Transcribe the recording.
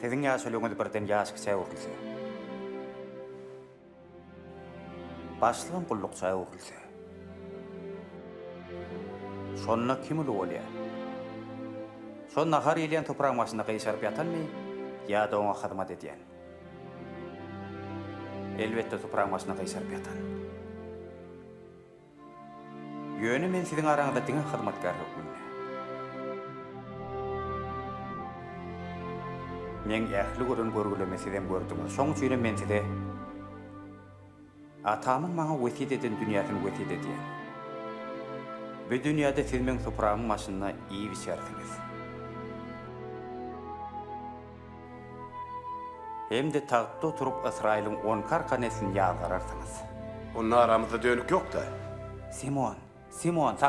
Siziň ýaşulyňyz birden ýaş kiçä öwrülse. Başlygam gullukça öwrülse. Şonda kim uly bolýar? Şo nahar iýilýän topragyň başynda gyşaryp ýatanmy ýa-da oňa hyzmat edýän? Elbetde topragyň başynda gyşaryp ýatan. Ýöne men siziň araňyzda diňe hyzmatkär hökmünde. Meň ähli gören görgülerimi sizem gördüňiz. Şoň üçinem men size Atamyň maňa wesýet eden dünýäsini wesýet edýän. Bu dünýäde siz meň supramyň başynda iýip-içersiňiz. Hem-de tagtda oturyp Ysraýylyň onki arka neslini ýazgararsyňyz. Onda aramyzda dönük ýok-da. Simon, Simon, saňa.